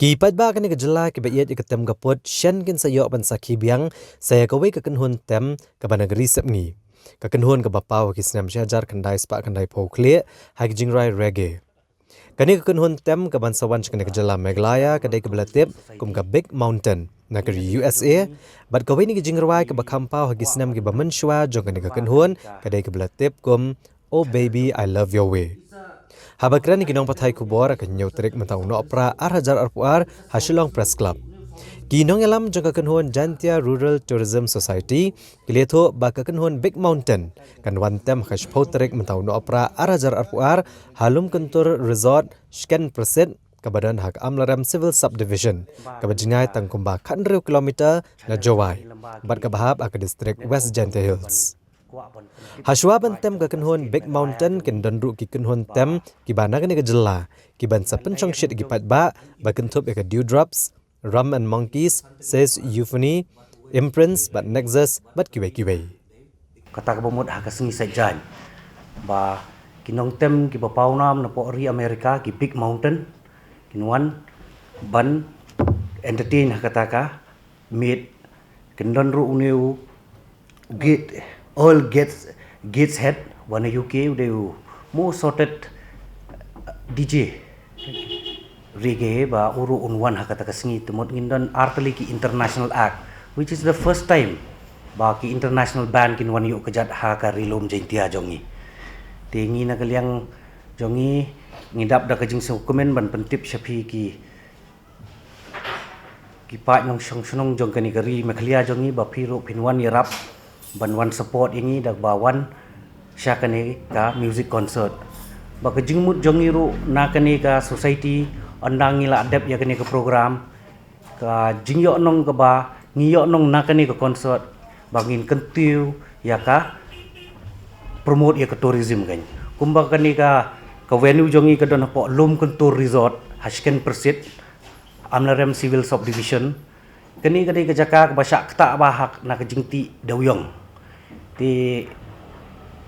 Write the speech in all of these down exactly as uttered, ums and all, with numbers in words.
Ki paidbah kane ka jylla kiba ïeit ïa ka tem ka pud shen kin sa ïoh ban sakhi biang sa ïa kawei ka kynhun tem kaba na ka ri Sepngi. Ka kynhun kaba paw ha ki snem shi hajar khyndai spah khyndai phew khlieh ha ki jingrwai reggae. Kane ka kynhun tem kaban sa wan sha kane ka jylla Meghalaya ka dei kaba la tip kum ka Big Mountain na ka ri U S A, bad kawei na ki jingrwai kaba kham paw ha ki snem kiba mynshuwa jong kane ka kynhun ka dei kaba la tip kum Oh Baby I Love Your Way. Haba kren ïa ki nongpathai khubor ha ka hynñiew tarik mynta u Nohprah ar hajar arphew ar ha Shillong Press Club, ki nongïalam jong ka kynhun Jaintia Rural Tourism Society ki la ïathuh ba ka kynhun Big Mountain kan wan tem ha ka shiphew tarik mynta u Nohprah ar hajar arphew ar ha Lumkyntur Resort, Shken Prasit, kaba don ha ka Amlarem Civil Subdivision, kaba jngai tang kumba khathynriew kilometer na Jowai, bad kaba hap ha ka district West Jaintia Hills. Hashwa ban tem ka kynhun Big Mountain kin don ruh ki kynhun tem kiba na kane ka jylla kiban sa pynshongshit ïa ki paidbah ba kynthup ïa ka Dewdrops, Rum and Monkeys, Says Euphony, Imprints bad Nexus bad kiwei kiwei. Kata kaba mut ha ka sngi Saitjaiñ ba ki nongtem kiba pawnam na pok ri America, ki Big Mountain, kin wan ban entertain ha kata ka miet. Kin don ruh une u Gate, Earl Gates, Gateshead, wan na U K, u dei u most sought D J reggae, ba u ruh un wan ha kata ka sngi. Te mut ngin don artylli ki international act, which is the first time ba ki international band kin wan ïuh kjat ha ka ri lum Jaintia jong ngi. Te ngi na ka liang jong ngi, ngi dap da ka jingsngewkmen ban pyntip sha phi ki ki paid nongshong shnong jong kane ka ri Meghalaya jong ngi ba phi ruh phin wan ïarap ban wan support ïa ngi da ba wan sha kane ka music concert. Ba ka jingmut jong ngi ruh na kane ka society, ynda ngi la dep ïa kane ka program, ka jingïohnong kaba ngi ïohnong na kane ka concert ba ngin kyntiew ïa ka promote ïa ka tourism kan. Kumba kane ka, ka venue jong ngi ka don hapoh Lumkyntur Resort ha Shken Prasit, Amlarem Civil Subdivision. Kane ka dei ka jaka kaba shah ktah bha ha na ka jingtih dewïong. Te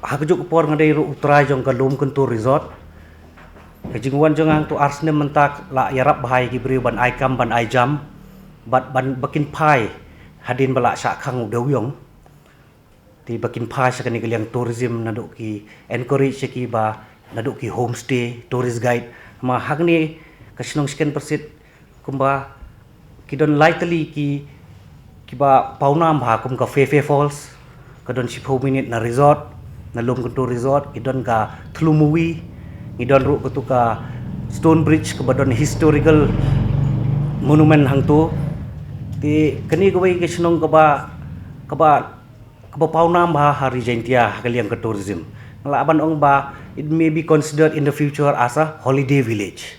ha kajuh ka por nga dei ruh u trai jong ka Lumkyntur Resort. Ka jingwan jong nga hangto ar snem mynta la ïarap bha ïa ki briew ban ai kam ban ai jam bad ban ba kin phai hadien ba la shah khang u dewïong. Te ba kin phai sha kane ka liang tourism, naduh ki encourage ïa ki ba naduh ki homestay, tourist guide. Ma ha kane ka shnong Shken Prasit kumba ki don lai tylli ki, kiba pawnam bha, kum ka Phe Phe Falls, ka don shiphew minit na resort, na Lumkyntur Resort. Ki don ka Thlu Mowi, ngi don ruh katu ka Stone Bridge kaba don historical monument hangto. Te kane kawei ka shnong kaba, kaba kaba pawnam bha ha ri Jaintia ha ka liang ka tourism. Nga lah ban ong ba it may be considered in the future as a holiday village.